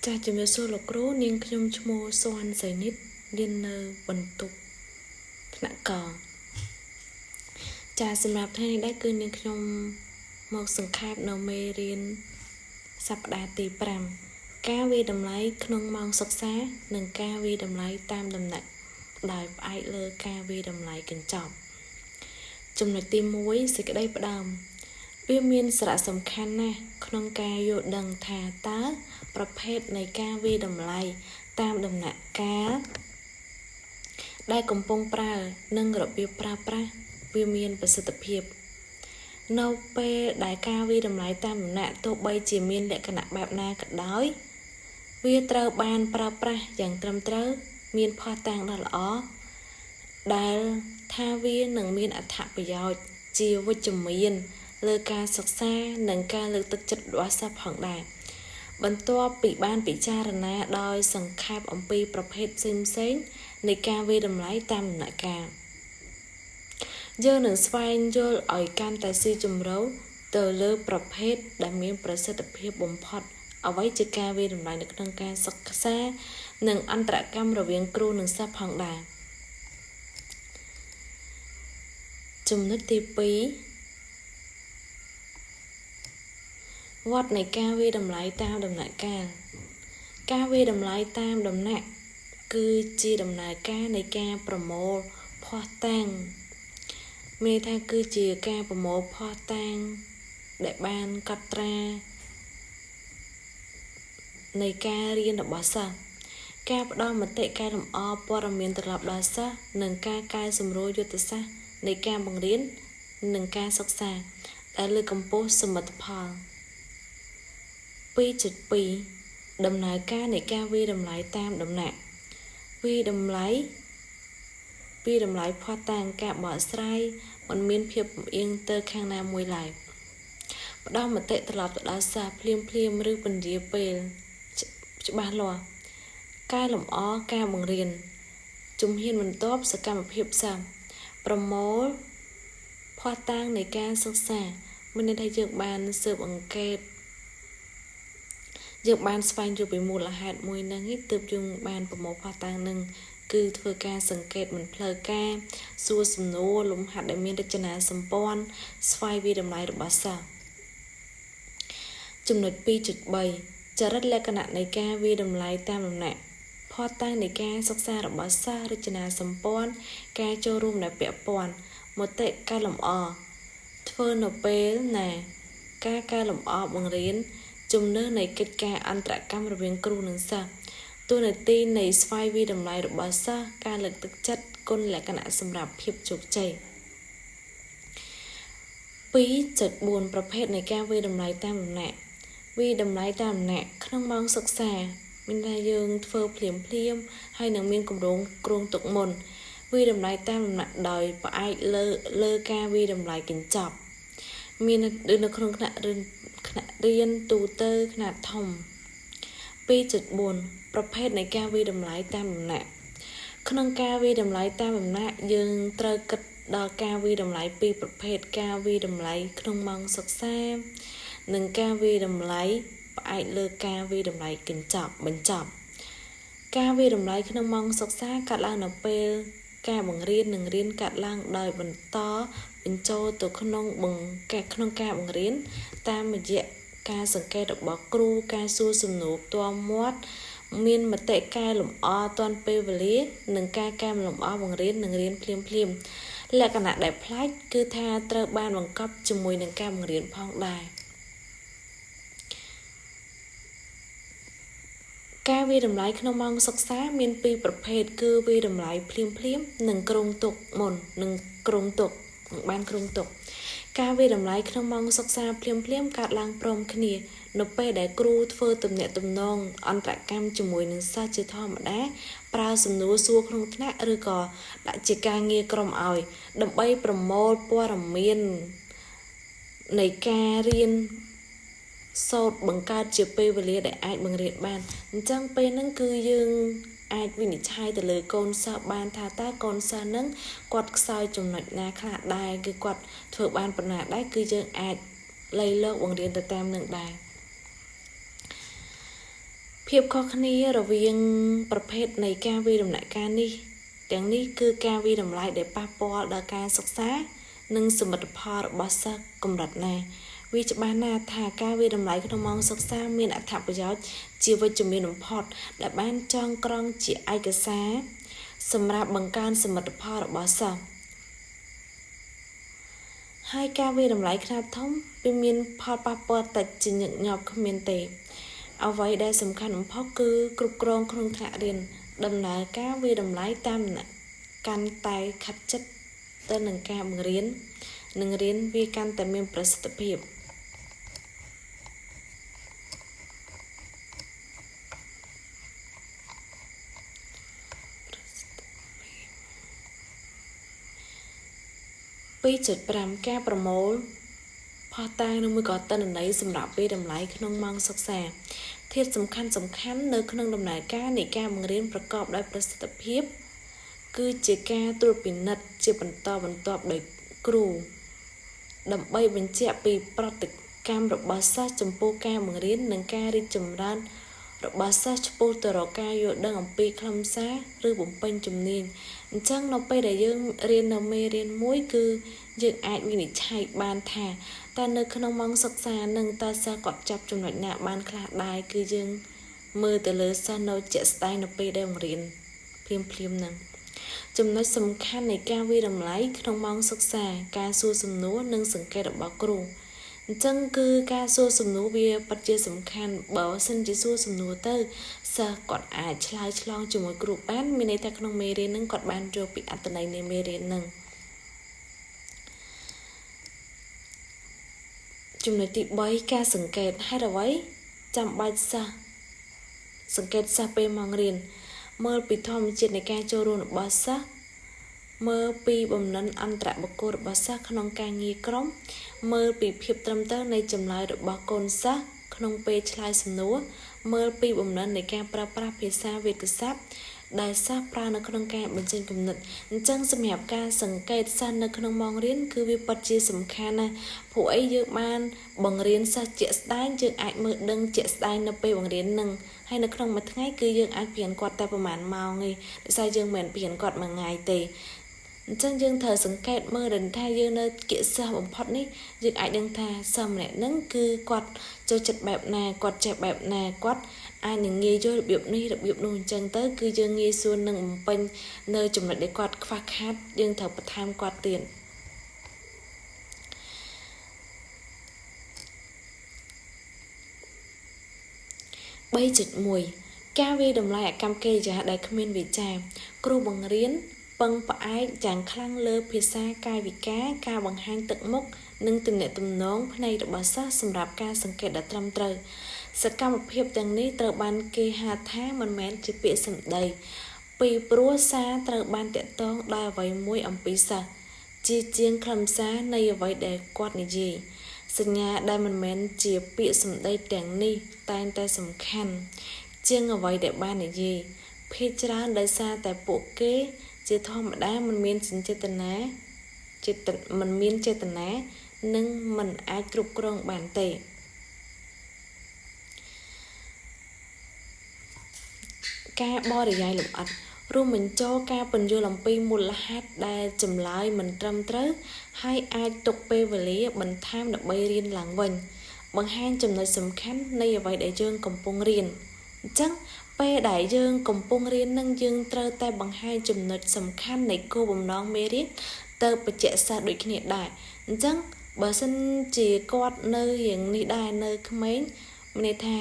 ចាស់ជំរាបសួរលោកគ្រូនាងខ្ញុំឈ្មោះសួនសៃនិតរៀននៅបន្ទប់ថ្នាក់កចាសម្រាប់ថ្ងៃនេះដែរគឺនាងខ្ញុំមកសង្ខេបនៅមេរៀនសប្តាហ៍ទី5ការវាយតម្លៃក្នុងម៉ោងសិក្សានិងការវាយតម្លៃតាមដំណាក់ដោយផ្អែកលើការវាយតម្លៃកញ្ចប់ចំណុចទី1សេចក្តីផ្ដើមវាមានសារៈសំខាន់ណាស់ក្នុងការយល់ដឹងថាតើប្រភេទនៃការវាយតម្លៃតាមដំណាក់កាលដែលកំពុងប្រើនិងរបៀបប្រើប្រាស់វាមានប្រសិទ្ធភាពនៅពេលដែលការវាយតម្លៃតាមដំណាក់ទោះបីជាមានលក្ខណៈបែបណាក៏ដោយវាត្រូវបានប្រើប្រាស់យ៉ាងត្រឹមត្រូវមានភស្តុតាងដ៏ល្អដែលថាវានឹងមានអត្ថប្រយោជន៍ជាវិជ្ជមានលើការសិក្សានិងការលើកទឹកចិត្តរបស់សិស្សផងដែរបន្ទាប់ពីបានពិចារណាដោយសង្ខេបអំពីប្រភេទផ្សេងៗនៃការវាយតម្លៃតាមដំណាក់កាលយើងនឹងស្វែងយល់ឲ្យកាន់តែស៊ីជម្រៅទៅលើប្រភេទដែលមានប្រសិទ្ធភាពបំផុតអ្វីជាការវាយតម្លៃនៅក្នុងការសិក្សានិងអន្តរកម្មរវាងគ្រូនិងសិស្សផងដែរចំណុចទី2វត្តនៃការវាយតម្លៃតាមដំណាក់កាលការវាយតម្លៃតាមដំណាក់គឺជាដំណើរការនៃការប្រមូលភស្តុតាងមានថាគឺជាការប្រមូលភស្តុតាងដែលបានកត់ត្រានៃការរៀនរបស់សិស្សការផ្ដល់មតិកែលម្អព័ត៌មានត្រឡប់ដល់សិស្សនិងការកែសម្រួលយុទ្ធសាស្ត្រនៃការបង្រៀននិងការសិក្សាដែលលើកកម្ពស់សមិទ្ធផល 2.2 ដំណើរការនៃការវាយតម្លៃតាមដំណាក់វាយតម្លៃពីតម្លៃភស្តុតាងការបកស្រាយមិនមានភាពលំអៀងទៅខាងណាមួយឡើយផ្ដល់មតិត្រឡប់ទៅដល់សិស្សភ្លាមៗឬពន្យាពេលច្បាស់លាស់កែលម្អការបង្រៀនជំហានបន្ទាប់សកម្មភាពសិស្សប្រមូលភស្តុតាងនៃការសិក្សាមានន័យថាយើងបានស៊ើបអង្កេតយើងបានស្វែងយល់ពីមូលហេតុមួយហ្នឹងឯងទើបយើងបានប្រមូលភស្តុតាងហ្នឹងគឺធ្វើការសង្កេតមិនផ្លូវការសួរសំណួរលំហាត់ដែលមានរចនាសម្ព័ន្ធស្វែងវាយតម្លៃរបស់សិស្សចំណុច 2.3 ចរិតលក្ខណៈនៃការវាយតម្លៃតាមដំណាក់ភស្តុតាងនៃការសិក្សារបស់សិស្សរចនាសម្ព័ន្ធការចូលរួមដែលពាក់ព័ន្ធមតិកែលម្អធ្វើនៅពេលណាការកែលម្អបង្រៀនជំនឿនៃកិច្ចការអន្តរកម្មរវាងគ្រូនិងសិស្សតួនាទីនៃស្វ័យវាយតម្លៃរបស់សិស្សការលើកទឹកចិត្តគុណលក្ខណៈសម្រាប់ភាពជោគជ័យ 2.4 ប្រភេទនៃការវាយតម្លៃតាមដំណាក់វាយតម្លៃតាមដំណាក់ក្នុងម៉ោងសិក្សាមានថាយើងធ្វើភ្លាមភ្លាមហើយនឹងមានគម្រោងគ្រោងទុកមុនវាយតម្លៃតាមដំណាក់ដោយផ្អែកលើការវាយតម្លៃកញ្ចប់មាននៅក្នុងថ្នាក់រៀនទូទៅខ្នាតធំ 2.4 ប្រភេទនៃការវាយតម្លៃតាមដំណាក់ក្នុងការវាយតម្លៃតាមដំណាក់យើងត្រូវគិតដល់ការវាយតម្លៃពីរប្រភេទការវាយតម្លៃក្នុងម៉ោងសិក្សានិងការវាយតម្លៃផ្អែកលើការវាយតម្លៃកញ្ចប់បញ្ចប់ការវាយតម្លៃក្នុងម៉ោងសិក្សាកាត់ឡើងនៅពេលការបង្រៀននិងរៀនកាត់ឡើងដោយបន្តបញ្ចូលទៅក្នុងក្នុងការបង្រៀនតាមរយៈការសង្កេតរបស់គ្រូការសួរសំណួរផ្ទាល់មាត់មានមតិកែលម្អទាន់ពេលវេលានិងការកែលម្អបង្រៀននិងរៀនភ្លាមភ្លាមលក្ខណៈដែលប្លែកគឺថាត្រូវបានបង្កប់ជាមួយនឹងការបង្រៀនផងដែរការវាយតម្លៃក្នុងម៉ោងសិក្សាមានពីរប្រភេទគឺវាយតម្លៃភ្លាមភ្លាមនិងគ្រោងទុកមុននិងគ្រោងទុកនិងបានគ្រោងទុកការវាយតម្លៃក្នុងម៉ោងសិក្សាភ្លាមភ្លាមកើតឡើងព្រមគ្នានៅពេលដែលគ្រូធ្វើទំនាក់ទំនងអន្តរកម្មជាមួយនឹងសិស្សជាធម្មតាប្រើសំណួរសួរក្នុងថ្នាក់ឬក៏ដាក់ជាការងារក្រុមឲ្យដើម្បីប្រមូលព័ត៌មាននៃការរៀនសូត្របង្កើតជាពេលវេលាដែលអាចបង្រៀនបានអញ្ចឹងពេលហ្នឹងគឺយើងអាចវិនិច្ឆ័យទៅលើកូនសិស្សបានថាតើកូនសិស្សហ្នឹងគាត់ខ្សោយចំណុចណាខ្លះដែរគឺគាត់ធ្វើបានប៉ុណ្ណាដែរគឺយើងអាចលៃលើកបង្រៀនទៅតាមនឹងដែរ ភាពខុសគ្នារវាងប្រភេទនៃការវាយដំណាក់កាលនេះទាំងនេះគឺការវាយតម្លៃដែលប៉ះពាល់ដល់ការសិក្សានិងសមិទ្ធផលរបស់សិស្សកម្រិតណាវាច្បាស់ណាស់ថាការវាយតម្លៃក្នុងម៉ោងសិក្សាមានអត្ថប្រយោជន៍ជាវិជ្ជមានបំផុតដែលបានចងក្រងជាឯកសារសម្រាប់បង្កើនសមិទ្ធផលរបស់សិស្សហើយការវាយតម្លៃខ្នាតធំវាមានផលប៉ះពាល់តិចជាញឹកញាប់គ្មានទេអ្វីដែលសំខាន់បំផុតគឺគ្រប់គ្រងក្នុងថ្នាក់រៀនដំណើរការវាយតម្លៃតាមកាន់តែខិតជិតទៅនឹងការបង្រៀននិងរៀនវាកាន់តែមានប្រសិទ្ធភាព2.5ការប្រមូលភស្តុតាងឬមួយក៏ទិន្នន័យសម្រាប់វាយតម្លៃក្នុងម៉ោងសិក្សាធាតុសំខាន់សំខាន់នៅក្នុងដំណើរការនៃការបង្រៀនប្រកបដោយប្រសិទ្ធភាពគឺជាការត្រួតពិនិត្យជាបន្តបន្ទាប់ដោយគ្រូដើម្បីបញ្ជាក់ពីប្រតិកម្មរបស់សិស្សចំពោះការបង្រៀននិងការរីកចម្រើនរបស់សិស្សឆ្ពោះទៅរកការយល់ដឹងអំពីខ្លឹមសារឬបំពេញជំនាញអញ្ចឹងនៅពេលដែលយើងរៀននៅមេរៀនមួយគឺយើងអាចវិនិច្ឆ័យបានថាតើនៅក្នុងម៉ោងសិក្សានឹងតើសិស្សគាត់ចាប់ចំណុចណាបានខ្លះដែរគឺយើងមើលទៅលើសិស្សនៅជាក់ស្ដែងនៅពេលដែលបង្រៀនភ្លាមៗហ្នឹងចំណុចសំខាន់នៃការវាយតម្លៃក្នុងម៉ោងសិក្សាការសួរសំណួរនិងសង្កេតរបស់គ្រូអញ្ចឹងគឺការសួរសំណួរវាពិតជាសំខាន់បើសិនជាសួរសំណួរទៅសិស្សគាត់អាចឆ្លើយឆ្លងជាមួយគ្រូបានមានន័យថាក្នុងមេរៀនហ្នឹងគាត់បានយល់ពីអត្ថន័យនៃមេរៀនហ្នឹងចំណុចទី3ការសង្កេតហេតុអ្វីចាំបាច់សិស្សសង្កេតសិស្សពេលម៉ោងរៀនមើលពីធម្មជាតិនៃការចូលរួមរបស់សិស្សមើលពីបំណិនអន្តរបុគ្គលរបស់សិស្សក្នុងការងារក្រុមមើលពីភាពត្រឹមត្រូវនៃចម្លើយរបស់កូនសិស្សក្នុងពេលឆ្លើយសំណួរមើលពីបំណិននៃការប្រើប្រាស់ភាសាវេទស័ព្ទដែលសិស្សប្រើនៅក្នុងការបញ្ចេញគំនិតអញ្ចឹងសម្រាប់ការសង្កេតសិស្សនៅក្នុងម៉ោងរៀនគឺវាពិតជាសំខាន់ណាស់ព្រោះអីយើងបានបង្រៀនសិស្សជាក់ស្ដែងយើងអាចមើលដឹងជាក់ស្ដែងនៅពេលបង្រៀននឹងហើយនៅក្នុងមួយថ្ងៃគឺយើងអាចបង្រៀនគាត់តែប្រហែលម៉ោងទេដោយសារយើងមិនមែនបង្រៀនគាត់មួយថ្ងៃទេអញ្ចឹងយើងត្រូវសង្កេតមើលដល់ថាយើងនៅគៀកសិស្សបំផុតនេះយើងអាចដឹងថាសិស្សម្នាក់ហ្នឹងគឺគាត់ចូលចិត្តបែបណាគាត់ចេះបែបណាគាត់អាចនឹងងាយយល់របៀបនេះរបៀបនោះអញ្ចឹងទៅគឺយើងងាយស្រួលនឹងបំពេញនៅចំណុចដែលគាត់ខ្វះខាតយើងត្រូវបន្ថែមគាត់ទៀត3.1ការវាយតម្លៃអកម្មកិរិយាដែលគ្មានវាចាគ្រូបង្រៀនពឹងផ្អែកយ៉ាងខ្លាំងលើភាសាកាយវិការការបង្ហាញទឹកមុខនិងទំនាក់ទំនងភ្នែករបស់សិស្សសម្រាប់ការសង្កេតដ៏ត្រឹមត្រូវសកម្មភាពទាំងនេះត្រូវបានគេហៅថាមិនមែនជាពាក្យសម្ដីពីព្រោះសារត្រូវបានតាក់ទងដោយអ្វីមួយអំពីសិស្សជាជាងខ្លឹមសារនៃអ្វីដែលគាត់និយាយសញ្ញាដែលមិនមែនជាពាក្យសម្ដីទាំងនេះតែងតែសំខាន់ជាងអ្វីដែលបាននិយាយភាគច្រើនដោយសារតែពួកគេជាធម្មតាមិនមានចេតនាមិនមានចេតនានិងមិនអាចគ្រប់គ្រងបានទេការបរិយាយលម្អិតរួមបញ្ចូលការពន្យល់អំពីមូលហេតុដែលចម្លើយមិនត្រឹមត្រូវហើយអាចទុកពេលវេលាបន្ថែមដើម្បីរៀនឡើងវិញបង្ហាញចំណុចសំខាន់នៃអ្វីដែលយើងកំពុងរៀនអញ្ចឹងពេលដែលយើងកំពុងរៀននឹងយើងត្រូវតែបង្ហាញចំណុចសំខាន់នៃគោលបំណងមេរៀនទៅបញ្ជាក់សិស្សដូចគ្នាដែរអញ្ចឹងបើសិនជាគាត់នៅរៀងនេះដែរនៅក្មេងមានន័យថា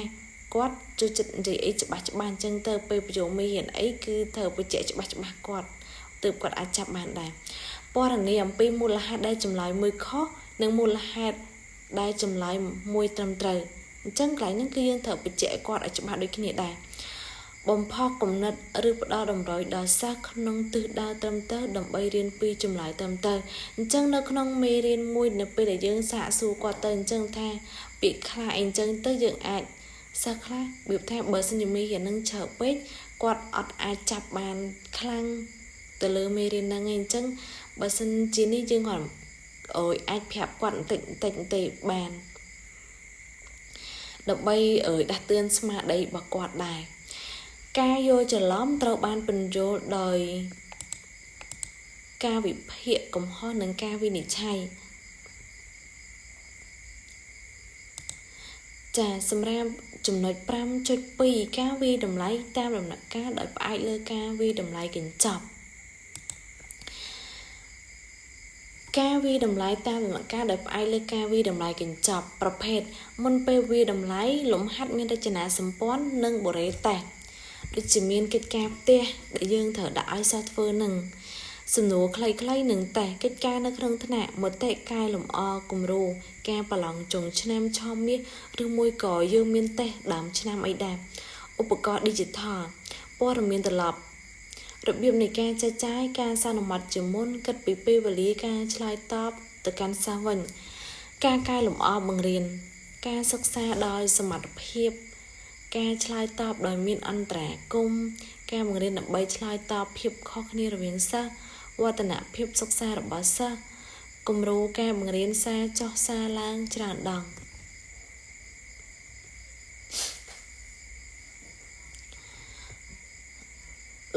គាត់ចូលចិត្តនិយាយអីច្បាស់ច្បាស់អញ្ចឹងទៅពេលបញ្ចូលមេរៀនអីគឺត្រូវបញ្ជាក់ច្បាស់ច្បាស់គាត់ទើបគាត់អាចចាប់បានដែរពណ៌នាអំពីមូលហេតុដែលចម្លើយមួយខុសនិងមូលហេតុដែលចម្លើយមួយត្រឹមត្រូវអញ្ចឹងកន្លែងហ្នឹងគឺយើងត្រូវបញ្ជាក់គាត់ឲ្យច្បាស់ដូចគ្នាដែរបំផុសគំនិតឬផ្ដល់តម្រុយដល់សិស្សក្នុងទិសដៅត្រឹមត្រូវដើម្បីរៀនពីចម្លើយត្រឹមត្រូវអញ្ចឹងនៅក្នុងមេរៀនមួយនៅពេលដែលយើងសាកសួរគាត់ទៅអញ្ចឹងថាពាក្យខ្លះអីអញ្ចឹងទៅយើងអាចសិស្សខ្លះរបៀបថាបើសិនជាមេរៀននឹងជ្រើពេកគាត់អត់អាចចាប់បានខ្លាំងទៅលើមេរៀនហ្នឹងឯងអញ្ចឹងបើសិនជានេះយើងគាត់អូយអាចប្រាប់គាត់បន្តិចបន្តិចបន្តិចបាន ដើម្បីដាស់តឿនស្មារតីរបស់គាត់ដែរការយល់ច្រឡំត្រូវបានពន្យល់ដោយការវិភាគកំហុសនិងការវិនិច្ឆ័យចាសម្រាប់ចំណុច5.2ការវាយតម្លៃតាមដំណាក់កាលដោយផ្អែកលើការវាយតម្លៃកញ្ចប់ការវាយតម្លៃតាមដំណាក់កាលដោយផ្អែកលើការវាយតម្លៃកញ្ចប់ប្រភេទមុនពេលវាយតម្លៃលំហាត់មានរចនាសម្ព័ន្ធនិងបុរេតេស្តដូចជាមានកិច្ចការផ្ទះដែលយើងត្រូវដាក់ឲ្យសិស្សធ្វើនឹងសំណួរខ្លីៗនិងតេស្តកិច្ចការនៅក្នុងថ្នាក់មតិកែលម្អគំរូការប្រឡងចុងឆ្នាំឆមាសឬមួយក៏យើងមានតេស្តដើមឆ្នាំអីដែរឧបករណ៍ Digital ព័ត៌មានត្រឡប់របៀបនៃការចែកចាយការសន្មត់ជាមុនគិតពីពេលវេលាការឆ្លើយតបទៅកាន់សិស្សវិញការកែលម្អបង្រៀនការសិក្សាដោយសមត្ថភាពការឆ្លើយតបដោយមានអន្តរាគមន៍ការបង្រៀនដើម្បីឆ្លើយតបភាពខុសគ្នារវាងសិស្សវឌ្ឍនភាពសិក្សារបស់សិស្សគំរូការបង្រៀនសារចុះសារឡើងច្រើនដង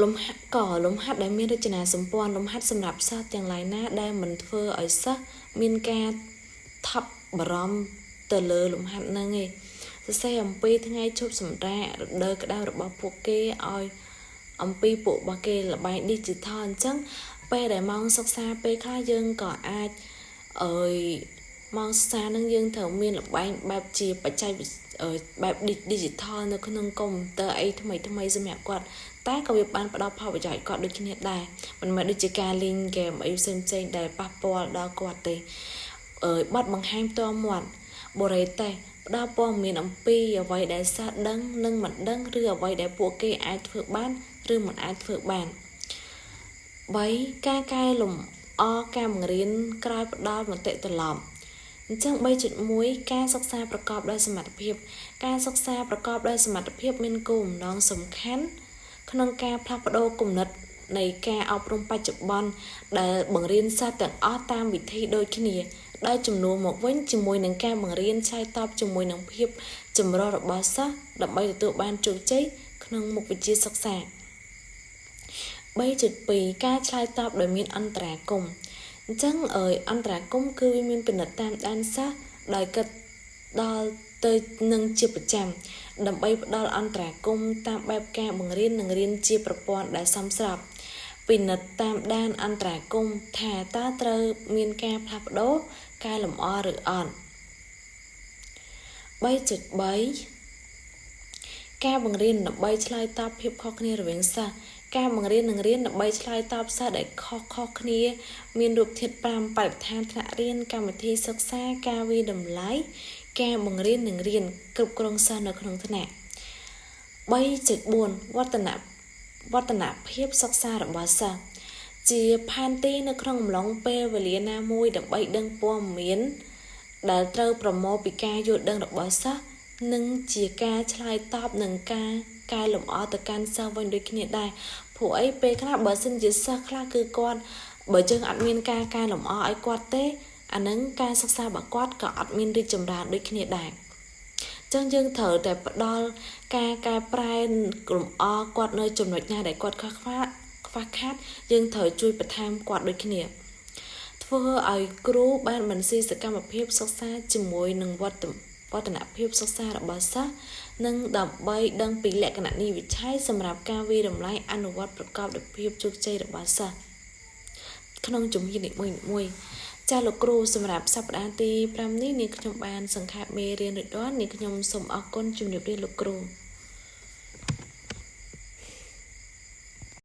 លំហាត់កលំហាត់ដែលមានរចនាសម្ព័ន្ធលំហាត់សម្រាប់សិស្សទាំងឡាយណាដែលមិនធ្វើឲ្យសិស្សមានការថប់បារម្ភទៅលើលំហាត់ហ្នឹងឯងសរសេរអំពីថ្ងៃឈប់សម្រាករដូវក្តៅរបស់ពួកគេឲ្យអំពីពួករបស់គេល្បែង digital អញ្ចឹងពេលដែលម៉ោងសិក្សាពេលខ្លះយើងក៏អាចអើយម៉ោងសិក្សានឹងយើងត្រូវមានល្បែងបែបជាបច្ចេកបែប digital នៅក្នុងកុំព្យូទ័រអីថ្មីថ្មីសម្រាប់គាត់តែក៏វាបានផ្ដល់ផលប្រយោជន៍គាត់ដូចគ្នាដែរមិនមែនដូចជាការលេងហ្គេមអីផ្សេងផ្សេងដែលប៉ះពាល់ដល់គាត់ទេអើយបទបង្ហាញផ្ទាល់មាត់បូរេតេផ្ដល់ព័ត៌មានអំពីអ្វីដែលសិស្សដឹងនិងមិនដឹងឬអ្វីដែលពួកគេអាចធ្វើបានឬមិនអាចធ្វើបាន3ការកែលម្អការបង្រៀនក្រោយផ្ដល់មតិត្រឡប់អញ្ចឹង3.1ការសិក្សាប្រកបដោយសមត្ថភាពការសិក្សាប្រកបដោយសមត្ថភាពមានគោលបំណងសំខាន់ក្នុងការផ្លាស់ប្ដូរគំនិតនៃការអប់រំបច្ចុប្បន្នដែលបង្រៀនសិស្សទាំងអស់តាមវិធីដូចគ្នាដោយជំនួសមកវិញជាមួយនឹងការបង្រៀនឆ្លើយតបជាមួយនឹងភាពចម្រុះរបស់សិស្សដើម្បីទទួលបានជោគជ័យក្នុងមុខវិជ្ជាសិក្សា3.2ការឆ្លើយតបដោយមានអន្តរាគមន៍អញ្ចឹងអន្តរាគមន៍គឺវាមានពិនិត្យតាមដានសិស្សដោយគិតដល់ទៅនឹងជាប្រចាំដើម្បីផ្ដល់អន្តរាគមន៍តាមបែបការបង្រៀននិងរៀនជាប្រព័ន្ធដែលសមស្របពិនិត្យតាមដានអន្តរាគមន៍ថាតើត្រូវមានការផ្លាស់ប្ដូរកែលម្អឬអត់3.3ការបង្រៀនដើម្បីឆ្លើយតបភាពខុសគ្នារវាងសិស្សការបង្រៀននិងរៀនដើម្បីឆ្លើយតបសិស្សដែលខុសៗគ្នាមានរូបធាតុ5បរិស្ថានថ្នាក់រៀនកម្មវិធីសិក្សាការវាយតម្លៃការបង្រៀននិងរៀនគ្រប់គ្រងសិស្សនៅក្នុងថ្នាក់3.4វឌ្ឍនភាពសិក្សារបស់សិស្សជាផែនទីនៅក្នុងអំឡុងពេលវេលាណាមួយដើម្បីដឹងព័ត៌មានដែលត្រូវប្រមូលពីការយល់ដឹងរបស់សិស្សនិងជាការឆ្លើយតបនឹងការកែលម្អទៅកាន់សិស្សវិញដូចគ្នាដែរព្រោះអីពេលខ្លះបើសិនជាសិស្សខ្លះគឺគាត់បើយើងអត់មានការកែលម្អឲ្យគាត់ទេអានឹងការសិក្សារបស់គាត់ក៏អត់មានរីកចម្រើនដូចគ្នាដែរចឹងយើងត្រូវតែផ្ដល់ការកែប្រែលម្អគាត់នៅចំណុចណាដែលគាត់ខ្វះខាតយើងត្រូវជួយបន្ថែមគាត់ដូចគ្នាធ្វើឲ្យគ្រូបានបន្ស៊ីសកម្មភាពសិក្សាជាមួយនឹងវឌ្ឍនភាពសិក្សារបស់សិស្សនិងដើម្បីដឹងពីលក្ខណៈនិវិច្ឆ័យសម្រាប់ការវាយតម្លៃអនុវត្តប្រកបដោយភាពជោគជ័យរបស់សិស្សក្នុងជំហាននីមួយៗចាលោកគ្រូសម្រាប់សប្តាហ៍ទី5នេះនាងខ្ញុំបានសង្ខេបមេរៀនរួចរាល់នាងខ្ញុំសូមអរគុណជំរាបលាលោកគ្រូ។